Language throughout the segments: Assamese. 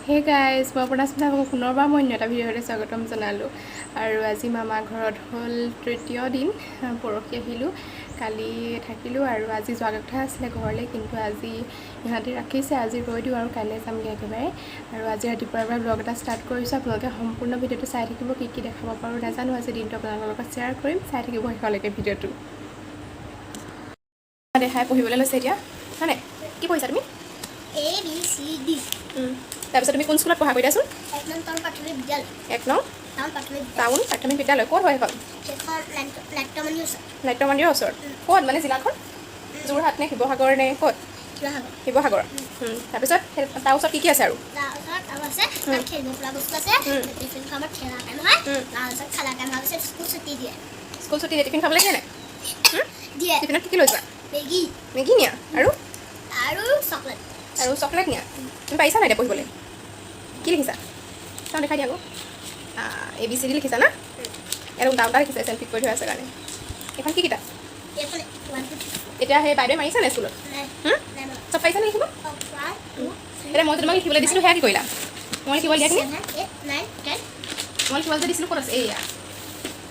হে গাইজ, মই আপোনাৰ স্মিতাক পুনৰবাৰ মই অন্য এটা ভিডিঅ'লৈ স্বাগতম জনালোঁ। আৰু আজি মামা ঘৰত হ'ল তৃতীয় দিন। পৰহি আহিলোঁ, কালি থাকিলোঁ আৰু আজি যোৱা কথা আছিলে ঘৰলৈ, কিন্তু আজি ইহঁতি ৰাখিছে, আজি ৰৈ দিওঁ আৰু কাইলৈ যামগৈ একেবাৰে। আৰু আজি ৰাতিপুৱাৰ পৰা ব্লগ এটা ষ্টাৰ্ট কৰিছোঁ, আপোনালোকে সম্পূৰ্ণ ভিডিঅ'টো চাই থাকিব। কি কি দেখাব পাৰোঁ নাজানো, আজি দিনটো আপোনালোকৰ লগত শ্বেয়াৰ কৰিম, চাই থাকিব শেষলৈকে ভিডিঅ'টো। দেখাই পঢ়িবলৈ লৈছে এতিয়া, হয়নে? কি পঢ়িছা তুমি? A B C D. তাৰপিছত তুমি কোন স্কুলত পঢ়া কৈ দিয়াচোন। 1 নং টাউন প্ৰাথমিক বিদ্যালয়। 1 নং টাউন প্ৰাথমিক বিদ্যালয়। টাউন প্ৰাথমিক বিদ্যালয় ক'ত হয় সেইখন? সেইখন নাট্য মন্দিৰ ওচৰত। নাট্য মন্দিৰৰ ওচৰত ক'ত মানে জিলাখন? যোৰহাট নে শিৱসাগৰ নে ক'ত? শিৱসাগৰ। শিৱসাগৰ। তাৰপিছত তাৰ ওচৰত কি কি আছে আৰু? তাৰ ওচৰত আৰু আছে, তাত খেলিব পৰা বস্তু আছে। টিফিন খাব খেলা টাইম হয়। তাৰপিছত খেলা টাইম হোৱাৰ পিছত স্কুল ছুটি দিয়ে। স্কুল ছুটি দিয়ে, টিফিন খাবলৈ দিয়ে নাই? দিয়ে। টিফিনত কি কি লৈ যোৱা? মেগী। মেগী নিয়া আৰু? আৰু চকলেট। আৰু চকলেট নিয়া। তুমি পাৰিছা নাই এতিয়া পঢ়িবলৈ? কি লিখিছা চাওঁ, দেখাই দিয়া আকৌ। এ বি চি ডি লিখিছা না? ইয়াত উল্টা উল্টা লিখিছা, চেল্ফি কৰি থোৱা আছে কাৰণে। এইখন কি কিতাপ? এইখন 1 2 3। এতিয়া সেই বাইদেৱে মাৰিছা নাই স্কুলত? নাই। হুম? নাই মৰা। চব পাৰিছা নে লিখিব? 1 2 3। এতিয়া মই যে তোমাক লিখিবলৈ দিছিলোঁ, সেয়া কি কৰিলা? মই লিখিবলৈ দিয়াখিনি? 7 8 9 10। মই লিখিবলৈ যে দিছিলোঁ, ক'ত আছে? এইয়া,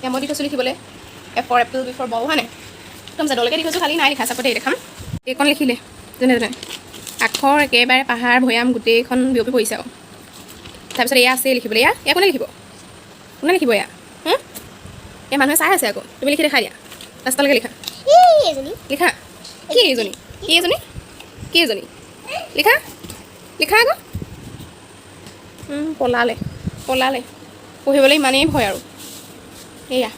এয়া মই দি থৈছোঁ লিখিবলৈ, A for apple, B for ball, হয় নাই? একদম জেদলৈকে দি থৈছোঁ, খালি নাই লিখা। চাব দেই, দেখাম। এইকণ লিখিলে যেনে তেনে, আখৰ একেবাৰে পাহাৰ ভৈয়াম গোটেইখন বিয়পি পৰিছে আৰু। তাৰপিছত এয়া আছে লিখিবলৈ। এয়া এয়া কোনে লিখিব? কোনে লিখিব এয়া? এই মানুহে চাই আছে আকৌ। তুমি লিখি দেখাই দিয়া, লাষ্টলৈকে লিখা। এই এজনী। লিখা। কি এইজনী? কি এজনী? কি এজনী? লিখা, লিখা আকৌ। পলালে, পলালে। পঢ়িবলৈ ইমানেই ভয়। আৰু এয়া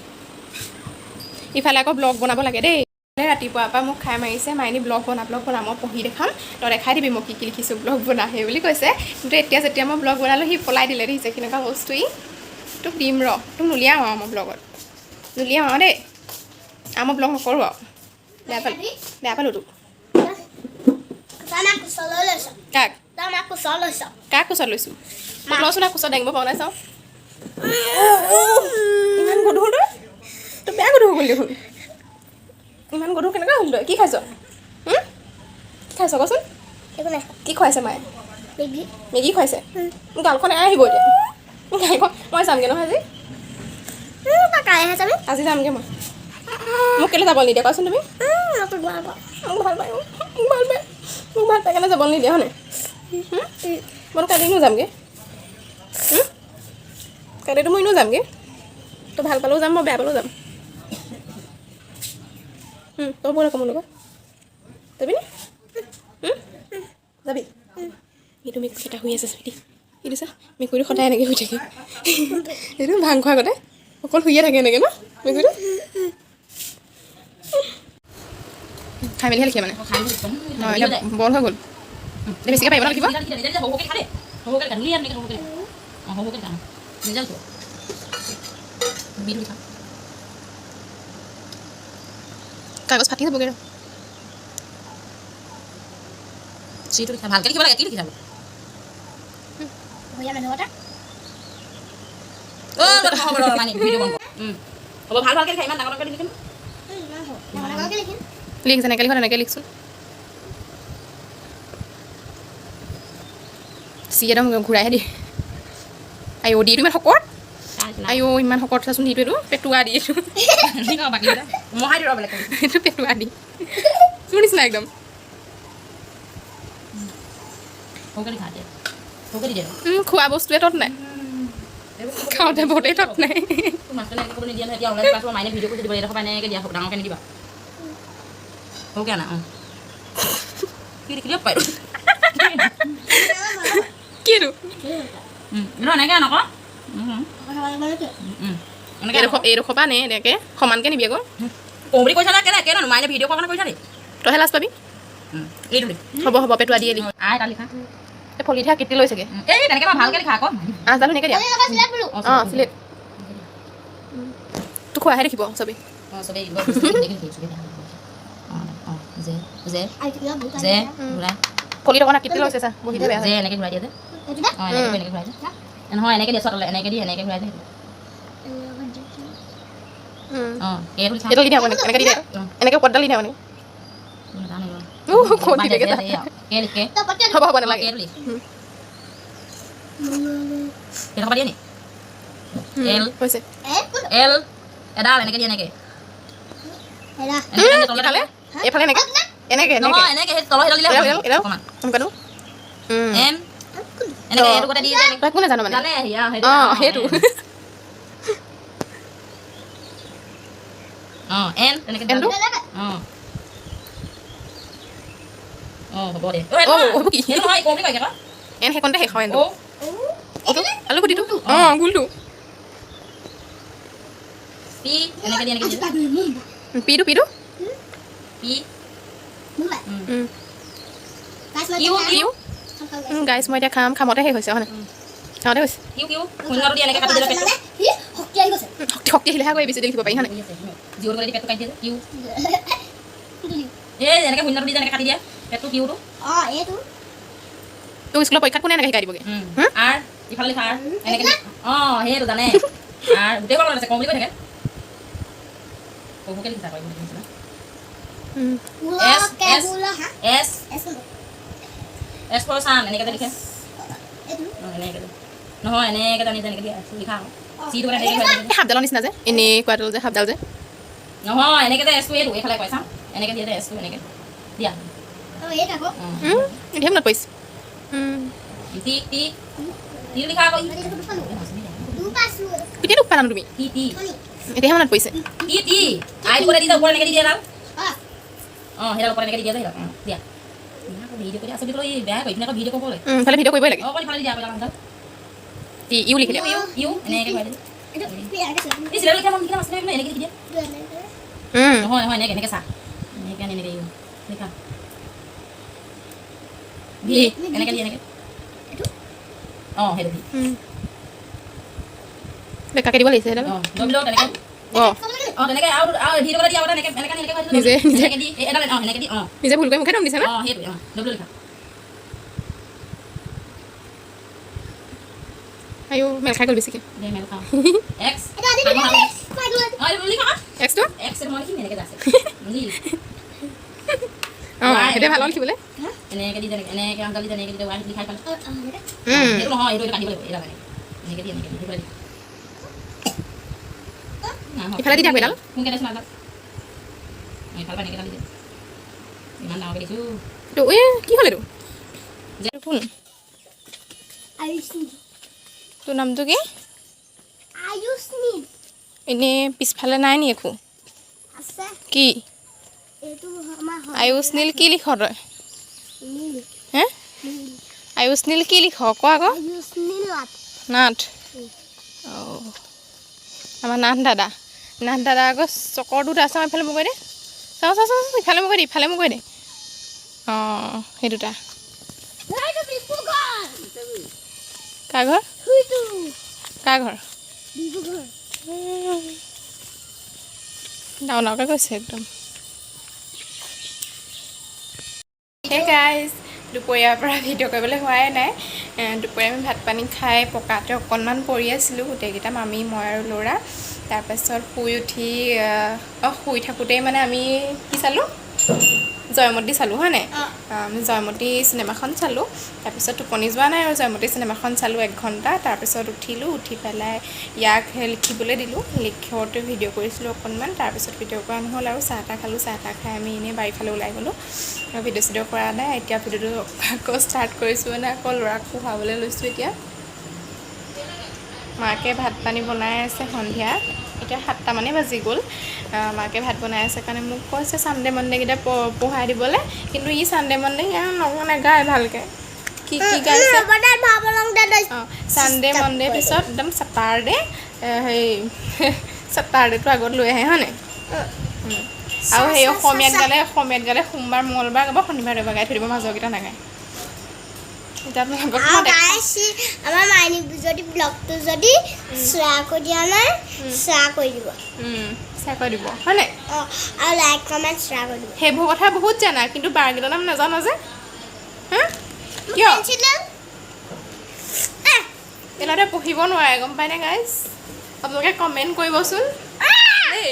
ইফালে আকৌ ব্লগ বনাব লাগে দেই। ৰাতিপুৱাৰ পৰা মোক খাই মাৰিছে, মাইনী ব্লগ বনা, ব্লগ বনা, মই পঢ়ি দেখাম, তই দেখাই দিবি মই কি কি লিখিছোঁ, ব্লগ বনা সেই বুলি কৈছে। কিন্তু এতিয়া যেতিয়া মই ব্লগ বনালোঁ, সি পলাই দিলে। দেখিছে কেনেকুৱা বস্তু ই? তোক দিম ৰ, তোক নুলিয়াওঁ আৰু মই ব্লগত নুলিয়াওঁ আৰু দেই, আৰু মই ব্লগ নকৰোঁ আৰু। বেয়া পালোঁ, বেয়া পালোঁ তোক। তই আমাক কোচলৈ লৈছ। কাক? তই আমাক কোচত লৈছ। কাক কোচত লৈছোঁ? মোক লচোন আৰু কোচত দাঙিব পৰা নাই, চাওঁ। ইমান গধুৰ তই, তই বেয়া গধুৰ হৈ গ'ল দেখোন। ইমান গধুৰ কেনেকুৱা হ'ল তই? কি খাইছ? কি খাইছ কচোন? একো নাই। কি খুৱাইছে মায়ে? মেগী। মেগী খুৱাইছে? মোৰ গালখন এৰাই আহিব এতিয়া, মোৰ গালখন। মই যামগৈ নহয় আজি। তই কাইলৈহে যাবি। আজি যামগৈ মই। মোক কেলৈ যাব নিদিয়ে কোৱাচোন তুমি? তোক ভাল পাওঁ। মোক ভাল পায়, মোক ভাল পায়, মোক ভাল পায় কাৰণে যাব নিদিয়ে, হয়নে? মইতো কাইলৈ এনেও যামগৈ। কাইলৈতো মই এনেও যামগৈ। তই ভাল পালেও যাম, মই বেয়া পালেও যাম। তই ব'ল আকৌ মোৰ লগত। যাবি নে? যাবি? এইটো মেকুৰী এটা শুই আছে, স্মৃতি, এইটো চা। মেকুৰীটো সদায় এনেকৈ শুই থাকে। এইটো ভাং খোৱাৰ আগতে অকল শুইয়ে থাকে এনেকৈ ন মেকুৰীটো? খাই মেলিহে লিখে মানে। অঁ, এতিয়া বল হৈ গ'ল, এতিয়া বেছিকৈ পাৰিব ন লিখিব? কাগজ ফাটি যাবগৈ আৰু। ভালকে লিখিব লাগে। কি লিখিছা? ভৈয়া মানুহ এটা। হ'ব, ভাল ভালকে লিখা। ইমান ডাঙৰ ডাঙৰকে লিখিম? ইমান হ'ব, ডাঙৰ ডাঙৰকৈ লিখিম। লিখ, যেনেকৈ লিখ তেনেকৈ লিখচোন। চি একদম ঘূৰাইহে দিয়ে। আইঅ' ডিটো ইমান শকত, আইঅ' ইমান শকত চাচোন ডিটো। এইটো পেটুৱা দি, এইটো মহাই দিওঁ বেলেগ। এইটো পেটুৱা দি, তোৰ নিচিনা একদম। সৰুকে লিখা এতিয়া, সৰুকে দি দিয়া। খোৱা বস্তুৱে তত নাই, খাওঁতে বহুতেই তত নাই। মাছটো এনেকৈ ক'ব নিদিয়া নহয়। এতিয়া অনলাইন ক্লাছ, মাইনে ভিডিঅ' কৰি দিব। এইডোখৰ পৰা এনেকৈ দিয়া, ডাঙৰকৈ নিদিবা, সৰুকে আনা। অঁ, কি লিখি দিব পাৰোঁ? কি এইটো? এইটো এনেকৈ আন আকৌ। এনেকৈ। এইডোখৰ, এইডোখৰ পৰা নে এনেকৈ সমানকৈ নিবি আকৌ। কওঁ বুলি কৈছা না? কেলৈ কেলৈ মাইনে ভিডিঅ' কৰাৰ কাৰণে কৈছা নি? তইহে লাজ পাবি। এইটো লিখ। হ'ব হ'ব, পেটুৱা দিয়ে লিখ। আই তাত লিখা। এই ফলিতহে আকৃতি লৈছেগৈ। এই তেনেকৈ মই ভালকৈ লিখা আকৌ। আঁচডাল ধুনীয়াকৈ দিয়া। অঁ, চিলেট তোক খোৱাহে দেখিব চবেই। অঁ, চবেই চবেই। অঁ অঁ, জে জে জে ঘূৰাই। ফলিত অকণ আকৃতি লৈছে চা, বহিতে বেয়া জে এনেকৈ ঘূৰাই দিয়া যে। অঁ, এনেকৈ এনেকৈ ঘূৰাই যে, নহয়, এনেকৈ দিয়া, চোৱা, এনেকৈ দি এনেকৈ ঘূৰাই যে। অঁ, এইটো লিখা। এইটো দি দিয়া মানে, এনেকৈ দি দিয়া, এনেকৈ ওপৰডাল দি দিয়া মানে। ক'ত দিলেগৈ? কে লিখে? হ'ব হ'ব, নালাগে। কেটো লিখ। সেইডোখৰ পৰা দিয়ে নি? এল। হৈছে। এল এডাল এনেকে দিয়ে, এনেকে। এনেকে তলতে। ইফালে, এইফালে, এনেকে এনেকে এনেকে। নহয়, এনেকে সেই তলৰ সেইডাল দিলে এডাল, হ'ব। এডাল, এডাল। অকণমান। এনেকুৱাটো। এম এনেকে এইটো গোটেই দি যে এনেকে। তই কোনে জানো মানে। জানে সেয়া সেইটো। অঁ, সেইটো। অঁ, এন তেনেকে। এনটো? অঁ অঁ, হ'ব দে। অ', হ'ব কি? সেইটো নহয়, কওঁ বুলি কয় আকৌ। এন সেইকণতে শেষ হয় এনটো। অ'। অ'টো আলু গুটিটো, অঁ, গোলটো। পি এনেকে দিয়ে, এনেকে দিয়ে। পিটো, পিটো। পি। Q, Q. গাইছ, মই এতিয়া খাম, খামতে শেষ হৈছে, হয়, খাওঁতে হৈছে। কিউ, কিউ শূন্যটো দি এনেকে কাটি দিলে পেটটো। শক্তি আহি গৈছে। শক্তি, শক্তি আহিলেহে আকৌ এবিচিডি লিখিব পাৰি, হয় নাই? জিৰ'টো দি পেটটো কাটি দিয়ে কিউ। এই এনেকে শূন্যটো দি যে এনেকে কাটি দিয়ে পেটটো, কিউটো। অঁ, এইটো। তোক স্কুলৰ পৰীক্ষাত কোনে এনেকৈ শিকাই দিবগৈ? আৰ ইফালে লিখা, আৰ এনেকে। অঁ, সেইটো জানে। আৰ গোটেইবোৰ মনত আছে, কওঁ বুলি কৈ থাকে। কবকে লিখিছা আকৌ এইবোৰ নিচিনা। S, S. S. S for sun এনেকে যে লিখে। অঁ, এনেকে যে, নহয়, এনেকে জানি তেনেকে দিয়ে লিখা আকৌ। চিটো মানে এনেকে এই সাপডালৰ নিচিনা যে, এনেকুৱাডাল যে, সাপডাল যে। নহয়, এনেকে যে এছটো, এইটো এইফালে কয়, চাওঁ, এনেকে দিয়ে যে এছটো, এনেকে দিয়া। অঁ। ধেৰ মনত পৰিছে। টি, টি, টি লিখা আকৌ। কেতিয়া দুখ পালানো তুমি? T, T. এতিয়াহে মনত পৰিছে। টি, টি, আইটো কৰি দি যে ওপৰত এনেকে দি দিয়ে এডাল। অঁ, সেইডাল ওপৰত এনেকে দি দিয়ে যে সেইডাল। অঁ, দিয়া। আকৌ ভিডিঅ' কৰি আছে বুলি ক'লে ই বেয়া কয়, ইপিনে আকৌ ভিডিঅ' কৰিব লাগে। ইফালে ভিডিঅ' কৰিবই লাগে। অঁ, অকণ ইফালে দি দিয়া আকৌ এডাল। টি, ইউ লিখি দিয়া। ইউ, ইউ এনেকে কয়। এই চিলাই লিখা, মই লিখা নাছিলে, এনেকে লিখি দিয়া। নহয় নহয়, এনেকে এনেকে চা, এনেকে আনি এনেকে ইউ লিখা। ভি এনেকে দি, এনেকে। অঁ, সেইটো ভি। বেকাকে দিব লাগিছে সেইডাল। অঁ, ডব্লিউ তেনেকে। অঁ। অঁ, তেনেকে আৰু আৰু ভিডিঅ' কৰি দিয়া আগতে এনেকে এনেকে এনেকে নিজে, নিজে। এনেকে দি এডাল, অঁ, এনেকে দি, অঁ। নিজে ভুল কৰি মুখে দম দিছে ন। অঁ, সেইটোৱে। অঁ, ডব্লিউ লিখা। আয়ো, মেল খাই গ'ল বেছিকৈ। দে, মেল খাওঁ। এক্স। অঁ, এইটো লিখা। এক্সটো। এক্স মই লিখিম, এনেকে আছে বুজি। অঁ, সেইটোৱে ভাল লিখিবলৈ। এনেকে দি, তেনেকে এনেকে আঞ্জালি তেনেকে দি ৱাই লিখাই পালে। সেইটো নহয়, এইটো কাটিব লাগিব। এইডাল এনেকে এনেকে দি, এনেকে দি সেইফালে দি। ইফালে দি থাকো এডাল। সোনকালে দেচোন এডাল। ইফালৰ পৰা এনেকে ডালি দে। ইমান ডাঙৰকৈ দিছোঁ। এইটো, এ কি হ'ল এইটো? কোন? তোৰ নামটো কি? আয়ুষ্মিত। এনেই পিছফালে নাই নি একো? আছে। কি? এইটো আমাৰ। আয়ুষ নীল কি লিখ তই? নীল। হে, আয়ুষ নীল কি লিখ, ক আকৌ। আয়ুষ নীল নাথ। নাথ। অঁ, আমাৰ নাথ দাদা, নাথ দাদা আকৌ চকৰ দুটা আছে। ইফালে মোক দে, চাওঁ চাওঁ চাওঁ। ইফালে মোক দে, ইফালে মোক দে। অঁ, সেই দুটা। সেইটো বিপু ঘৰ। কাৰ ঘৰ? সেইটো। কাৰ ঘৰ? বিপু ঘৰ। ডাঙৰ ডাঙৰকৈ কৈছে একদম। হে গাইজ, দুপৰীয়াৰ পৰা ভিডিঅ' কৰিবলৈ হোৱাই নাই। দুপৰীয়া আমি ভাত পানী খাই পকাতে অকণমান পৰি আছিলোঁ গোটেইকেইটা, মামী, মই আৰু ল'ৰা। তাৰপাছত শুই উঠি, অঁ, শুই থাকোঁতেই মানে আমি কি চালোঁ? জয়মতী চালোঁ, হয় নাই? আমি জয়মতী চিনেমাখন চালোঁ। তাৰপিছত টোপনি যোৱা নাই আৰু জয়মতী চিনেমাখন চালোঁ 1 ঘণ্টা। তাৰপিছত উঠিলোঁ, উঠি পেলাই ইয়াক লিখিবলৈ দিলোঁ। লিখোঁতে ভিডিঅ' কৰিছিলোঁ অকণমান। তাৰপিছত ভিডিঅ' কৰা নহ'ল আৰু চাহ তাহ খালোঁ। চাহ তাহ খাই আমি এনেই বাৰীফালে ওলাই গ'লোঁ আৰু ভিডিঅ' চিডিঅ' কৰা নাই। এতিয়া ভিডিঅ'টো আকৌ ষ্টাৰ্ট কৰিছোঁ, মানে আকৌ ল'ৰাক পঢ়াবলৈ লৈছোঁ। এতিয়া মাকে ভাত পানী বনাই আছে। সন্ধিয়া এতিয়া 7টামানেই বাজি গ'ল। মাকে ভাত বনাই আছে কাৰণে মোক কৈছে ছানডে মনডেকেইটা পঢ়াই দিবলৈ। কিন্তু ই ছানডে মনডে নাগায় ভালকৈ। কি কি গাইছে? অঁ, ছানডে মনডে পিছত একদম ছেটাৰডে, সেই ছেটাৰডেটো আগত লৈ আহে, হয় নাই? আৰু সেই অসমীয়াত গালে, অসমীয়াত গালে সোমবাৰ মঙলবাৰ গাব, শনিবাৰ দেওবাৰ গাই থৈ দিব, মাজৰকেইটা নাগায়। এতিয়া আপোনালোকক মই আমাৰ মাইনী যদি ব্লগটো যদি শ্বেয়াৰ কৰি দিয়া নাই, শ্বেয়াৰ কৰি দিব। শ্বেয়াৰ কৰি দিব, হয় নাই? অঁ, আৰু লাইক, কমেণ্ট, শ্বেয়াৰ কৰি দিব। সেইবোৰ কথা বহুত জানা, কিন্তু বাৰকেইটাৰ নাম নাজানা যে, হা, কিয়? এই পঢ়িব নোৱাৰে, গম পায়নে গাইজ? আপোনালোকে কমেণ্ট কৰিবচোন দেই,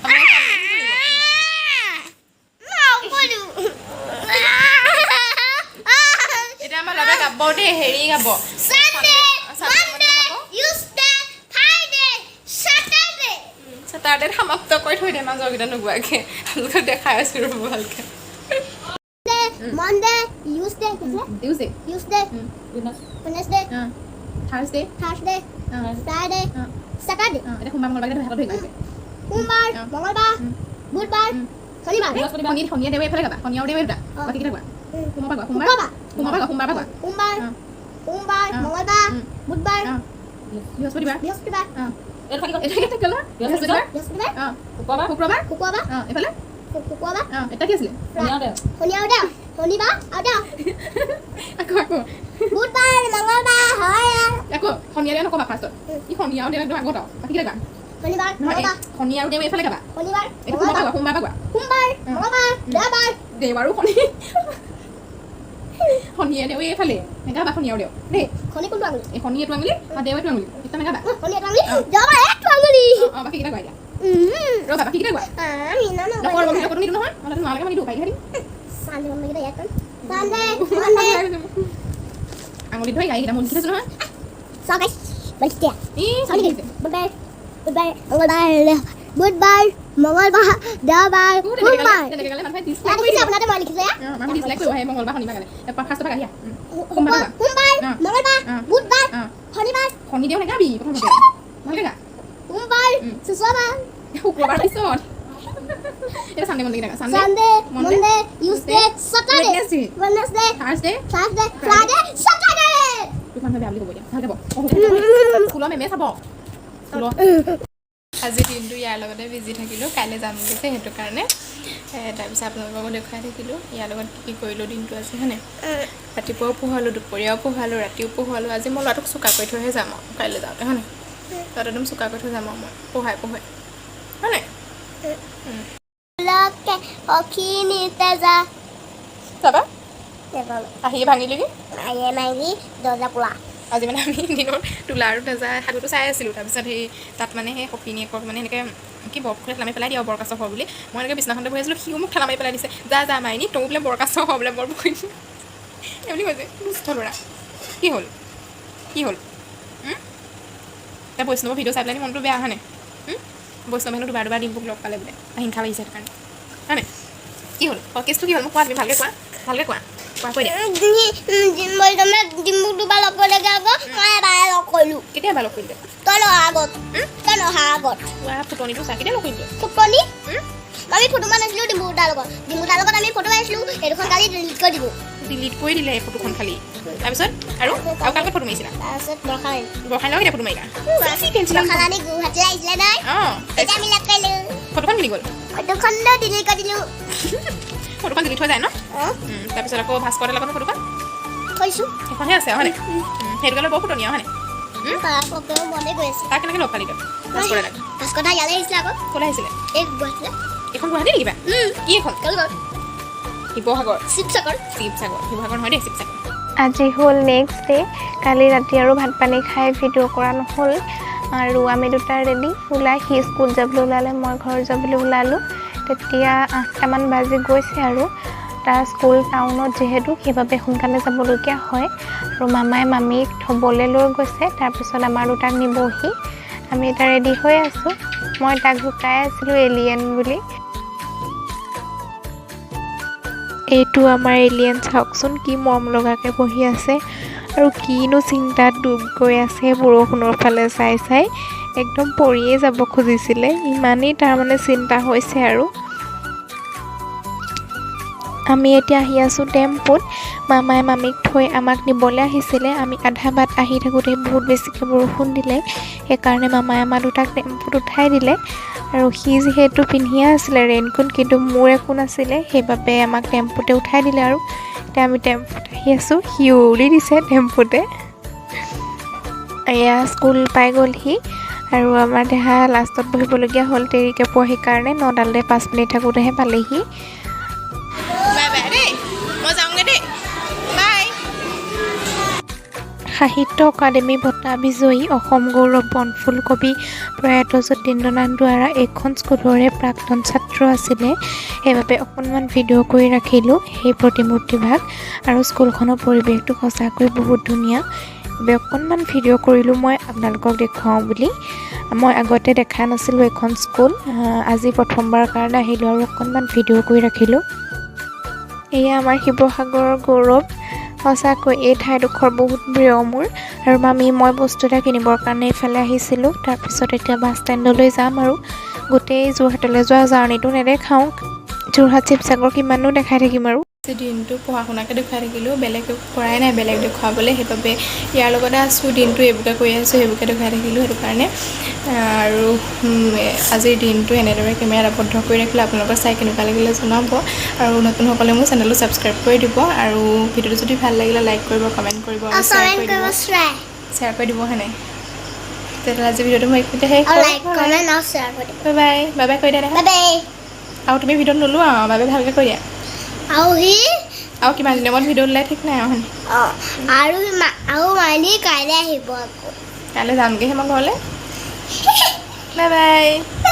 আপোনালোকে comment কৰিব। এতিয়া আমাৰ ল'ৰাই গাব। গাব দেই, হেৰি গাব। Sunday, Sunday, Monday, Tuesday, Friday, Saturday. চেটাৰডেত সমাপ্ত কৰি থৈ দে, মাজৰকেইটা নোগোৱাকে। আপোনালোকক দেখাই আছোঁ, ৰ'ব ভালকে। Monday, Tuesday, Tuesday. Tuesday, Wednesday, Thursday. Thursday, Friday, Saturday. এতিয়া সোমবাৰ, মংগলবাৰ হাতত ধৰি গৈছে। সোমবাৰ, মঙলবাৰ, বুধবাৰ, শনিবাৰ। শনি, শনিয়ে দেৱে এইফালে গাবা, শনি আৰু দেৱে দুটা। বাকী কেইটা গোৱা। সোমবাৰ গোৱা, সোমবাৰ। শুক্ৰবাৰ। সোমবাৰ গোৱা, সোমবাৰ গোৱা। সোমবাৰ, সোমবাৰ, মঙলবাৰ, বুধবাৰ, বৃহস্পতিবাৰ। বৃহস্পতিবাৰ। এইটো থাকি গ'ল। এইটো কেইটা গ'ল? বৃহস্পতিবাৰ। বৃহস্পতিবাৰ। শুক্ৰবাৰ। শুক্ৰবাৰ। শুক্ৰবাৰ। এইফালে। শুক্ৰবাৰ। এটা কি আছিলে? শনি আৰু দেও। শনি আৰু দেও, শনিবাৰ আৰু দেও। আকৌ, আকৌ। বুধবাৰ, মঙলবাৰ হয়। আকৌ শনি আৰু দেও নকবা ফাৰ্ষ্টত। ই শনি আৰু দেও একদম আগত আৰু বাকী কেইটা গোৱা। শনিবাৰ, নহয়। মঙলবাৰ। শনি আৰু দেও এইফালে গাবা। শনিবাৰ, এইটো সোমবাৰ মঙলবাৰ। গোৱা, সোমবাৰ গোৱা। সোমবাৰ, মঙলবাৰ, দেওবাৰ। দেও আৰু শনি, শনিয়ে দেও এইফালে নেগাবা, শনি আৰু দেও দেই। শনি কোনটো আঙুলি? এই শনি এইটো আঙুলি আৰু দেও এইটো আঙুলি, এতিয়া নেগাবা। শনি এইটো আঙুলি, দেওবাৰ এইটো আঙুলি। অঁ, বাকীকেইটা গোৱা এতিয়া। ৰ'বা, বাকীকেইটা গোৱা। আমি না না। নকৰো, মই ভিডিঅ' নিদিওঁ নহয়, মই নোৱাৰাকে মই নিদিওঁ, পাৰিহে দিম। চানডে, মনডে ইয়াত কৰিম। Sunday, Monday. আঙুলিত ধৰি গাড়ীকেইটা মই লিখি থৈছোঁ নহয়। চাওক গাইছ, বলিছে। ই চাউলি লিখিছে। বুধবাৰ, বুধবাৰ, মঙলবাৰ, বুধবাৰ, মঙলবাৰ, দেওবাৰ, সোমবাৰ। তেনেকৈ গালে মানুহে ইয়াত ডিছলাইক কৰি লিখিছে দিব। আপোনাতে মই লিখিছে। অঁ, মানুহে ডিছলাইক কৰিব। সেই মঙলবাৰ, শনিবাৰ গালে ফাৰ্ষ্টৰ পৰা গাহি। সোমবাৰ গোৱা। সোমবাৰ, মঙলবাৰ, বুধবাৰ, শনিবাৰ। শনি দেও নেগাবি প্ৰথমতে, ভালকে গা। সোমবাৰ, শুক্ৰবাৰ। শুক্ৰবাৰ পিছত। এতিয়া চানডে, মনডে কেইটা? Sunday, Sunday, Monday, Monday, Tuesday, Saturday, Wednesday, Wednesday, Thursday, Thursday, Friday, Saturday. তোক মানুহে বেয়া বুলি ক'ব এতিয়া। ভালকে বহ। স্কুলৰ মেমে চাব স্কুলত। আজি দিনটো ইয়াৰ লগতে বিজি থাকিলোঁ, কাইলৈ যাম যে, সেইটো কাৰণে। তাৰপিছত আপোনালোককো দেখুৱাই থাকিলোঁ ইয়াৰ লগত কি কি কৰিলোঁ দিনটো আজি, হয়নে? ৰাতিপুৱাও পঢ়ালোঁ, দুপৰীয়াও পঢ়ালোঁ, ৰাতিও পঢ়ালোঁ। আজি মই ল'ৰাটোক চোকা কৰি থৈহে যাম আৰু কাইলৈ যাওঁতে, হয়নে? ল'ৰাটো একদম চোকা কৰি থৈ যাম আৰু মই পঢ়াই পঢ়াই, হয়নে? লকে সখিনিতে যা। যাবা আহিয়ে ভাঙিলিগৈ। মায়ে মাৰি দৰ্জা খোলা। আজি মানে আমি দিনত তোলা আৰু তেজা সাধুটো চাই আছিলোঁ। তাৰপিছত সেই তাত মানে সেই সপিনীয়েকক মানে এনেকৈ কি বৰপুখুৰীত ঠেলা মাৰি পেলাই দিয়ে আৰু বৰকাছ হ বুলি। মই এনেকৈ বিছনাখনতে বহি আছিলোঁ, সিও মোক ঠেলা মাৰি পেলাই দিছে। যা যা মাইনী, তয়ো বোলে বৰকাছ হ বোলে বৰপুখুৰীত, এই বুলি কৈছে। দুষ্ট ল'ৰা। কি হ'ল, কি হ'ল? এতিয়া বৈষ্ণৱৰ ভিডিঅ' চাই পেলাই মনটো বেয়া, হয়নে? বৈষ্ণৱ হেনো দুবাৰ দুবাৰ ডিম্পুক লগ পালে বোলে, হিংসা লাগিছে সেইটো কাৰণে, হয়নে? কি হ'ল? কেছটো কি হ'ল মোক কোৱা, তুমি ভালকৈ কোৱা, ভালকৈ কোৱা, কোৱা, কৈ দিয়া। ডিম্বুক দুবাৰ লগ কৰিলেগে, আকৌ মই এবাৰ লগ কৰিলোঁ। কেতিয়া এবাৰ লগ কৰিলে? তই নহা আগত, তই নহা আগত। কোৱা, ফুটনিটো চা, কেতিয়া লগ কৰিলে? ফুটনি। আমি ফটো মাৰিছিলোঁ ডিম্বু দাৰ লগত, ডিম্বু দাৰ লগত আমি ফটো মাৰিছিলোঁ। সেইডোখন কালি ডিলিট কৰি দিলোঁ। ডিলিট কৰি দিলে এই ফটোখন খালি। তাৰপিছত আৰু আৰু কাৰ লগত ফটো মাৰিছিলা? তাৰপিছত বৰষা। বৰষাৰ লগত কেতিয়া ফটো মাৰিলা? পেঞ্চিল। বৰষা ৰাণী গুৱাহাটীলৈ আহিছিলে নহয়। তেতিয়া আমি লগ কৰিলোঁ। ফটোখন মিলি গ'ল। ফটোখন ডিলিট কৰি দিলোঁ। ফটোখন ডিলিট হৈ যায় ন? তাৰপিছত আকৌ ভাস্কৰ লগত ফটোখন থৈছোঁ। সেইখনহে আছে, হয়নে? সেইটো কাৰণে বৰ ফুটনীয়া, হয়নে? মনে গৈ আছে। তাক কেনেকৈ লগ পালি তই, ভাস্কৰ দাদাক? ভাস্কৰ দা ইয়ালৈ আহিছিলে আকৌ। ক'লৈ আহিছিলে? এই গুৱাহাটীলৈ। এইখন গুৱাহাটী নেকি কিবা? কি এইখন? শিৱসাগৰ। শিৱসাগৰ। শিৱসাগৰ, শিৱসাগৰ নহয় দেই, শিৱসাগৰ। আজি হ'ল নেক্সট ডে। কালি ৰাতি আৰু ভাত পানী খাই ভিডিঅ' কৰা নহ'ল। আৰু আমি দুটা ৰেডি ওলাই, সি স্কুল যাবলৈ ওলালে, মই ঘৰ যাবলৈ ওলালোঁ। তেতিয়া 8টামান বাজি গৈছে আৰু তাৰ স্কুল টাউনত যিহেতু, সেইবাবে সোনকালে যাবলগীয়া হয়। আৰু মামাই মামীক থ'বলৈ লৈ গৈছে, তাৰপিছত আমাৰ দুটাক নিবহি। আমি এতিয়া ৰেডি হৈ আছোঁ। মই তাক জোকাই আছিলোঁ এলিয়েন বুলি। এইটো আমাৰ এলিয়েন, চাওকচোন কি মৰম লগাকৈ বহি আছে আৰু কিনো চিন্তাত ডুব গৈ আছে। বৰষুণৰ ফালে চাই চাই একদম পৰিয়ে যাব খুজিছিলে, ইমানেই তাৰমানে চিন্তা হৈছে। আৰু আমি এতিয়া আহি আছোঁ টেম্পুত। মামাই মামীক থৈ আমাক নিবলৈ আহিছিলে। আমি আধা বাট আহি থাকোঁতে বহুত বেছিকৈ বৰষুণ দিলে, সেইকাৰণে মামাই আমাৰ দুটাক টেম্পুত উঠাই দিলে। আৰু সি যিহেতু পিন্ধিয়ে আছিলে ৰেইনকোট, কিন্তু মোৰ একো নাছিলে, সেইবাবে আমাক টেম্পুতে উঠাই দিলে। আৰু এতিয়া আমি টেম্পুত আহি আছোঁ, সিও উৰি দিছে টেম্পুতে। এয়া স্কুল পাই গ'লহি আৰু আমাৰ দেহা লাষ্টত বহিবলগীয়া হ'ল, দেৰিকৈ পোৱাহি কাৰণে। 9টালৈ 5 মিনিট থাকোঁতেহে পালেহি। বাই বাই দেই, মই যাওঁগৈ দেই, বাই। সাহিত্য অকাডেমি বঁটা বিজয়ী, অসম গৌৰৱ বনফুল কবি প্ৰয়াত যতীন্দ্ৰনাথ দুৱৰা এইখন স্কুলৰে প্ৰাক্তন ছাত্ৰ। পবিত্ৰ আছিলে, সেইবাবে অকণমান ভিডিঅ' কৰি ৰাখিলোঁ সেই প্ৰতিমূৰ্তিভাগ। আৰু স্কুলখনৰ পৰিৱেশটো সঁচাকৈ বহুত ধুনীয়া। বাবে অকণমান ভিডিঅ' কৰিলোঁ মই আপোনালোকক দেখুৱাওঁ বুলি। মই আগতে দেখা নাছিলোঁ এইখন স্কুল, আজি প্ৰথমবাৰৰ কাৰণে আহিলোঁ আৰু অকণমান ভিডিঅ' কৰি ৰাখিলোঁ। এয়া আমাৰ শিৱসাগৰৰ গৌৰৱ। সঁচাকৈ এই ঠাইডোখৰ বহুত প্ৰিয় মোৰ। আৰু মামী মই বস্তু এটা কিনিবৰ কাৰণে এইফালে আহিছিলোঁ। তাৰপিছত এতিয়া বাছ ষ্টেণ্ডলৈ যাম আৰু গোটেই যোৰহাটলৈ যোৱা জাৰ্ণিটো নেদেখাওঁ। যোৰহাট, শিৱসাগৰ কিমাননো দেখাই থাকিম আৰু। দিনটো পঢ়া শুনাকে দেখুৱাই থাকিলোঁ, বেলেগ একো কৰাই নাই বেলেগ দেখুৱাবলৈ। সেইবাবে ইয়াৰ লগতে আছোঁ দিনটো, এইবোৰকে কৰি আছোঁ, সেইবোৰকে দেখুৱাই থাকিলোঁ, সেইটো কাৰণে। আৰু আজিৰ দিনটো এনেদৰে কেমেৰাত আবদ্ধ কৰি ৰাখিলোঁ। আপোনালোকৰ চাই কেনেকুৱা লাগিলে জনাব আৰু নতুনসকলে মোৰ চেনেলটো ছাবস্ক্ৰাইব কৰি দিব। আৰু ভিডিঅ'টো যদি ভাল লাগিলে লাইক কৰিব, কমেণ্ট কৰিব আৰু আৰু শ্বেয়াৰ কমেণ্ট কৰি দিব। কৰিব, শ্বেয়াৰ। শ্বেয়াৰ কৰি দিব। হয়নে? তেতিয়াহ'লে আজি ভিডিঅ'টো মই এইখিনিতে শেষ আৰু লাইক, কৰোঁ। কমেণ্ট আৰু শ্বেয়াৰ কৰি দিব। বাই বাই, বাই বাই কৰি দিয়া দেখা। Bye bye. আৰু তুমি ভিডিঅ'ত নোলোৱা আৰু বাবে ভালকৈ কৰি দিয়া। আৰু সি আৰু কিমান দিনৰ মূৰত ভিডিঅ' ওলাই ঠিক নাই আৰু, হয়নে? অঁ, আৰু মাইনী কাইলৈ আহিব আকৌ। কাইলৈ যামগৈহে মই ঘৰলৈ। Bye bye.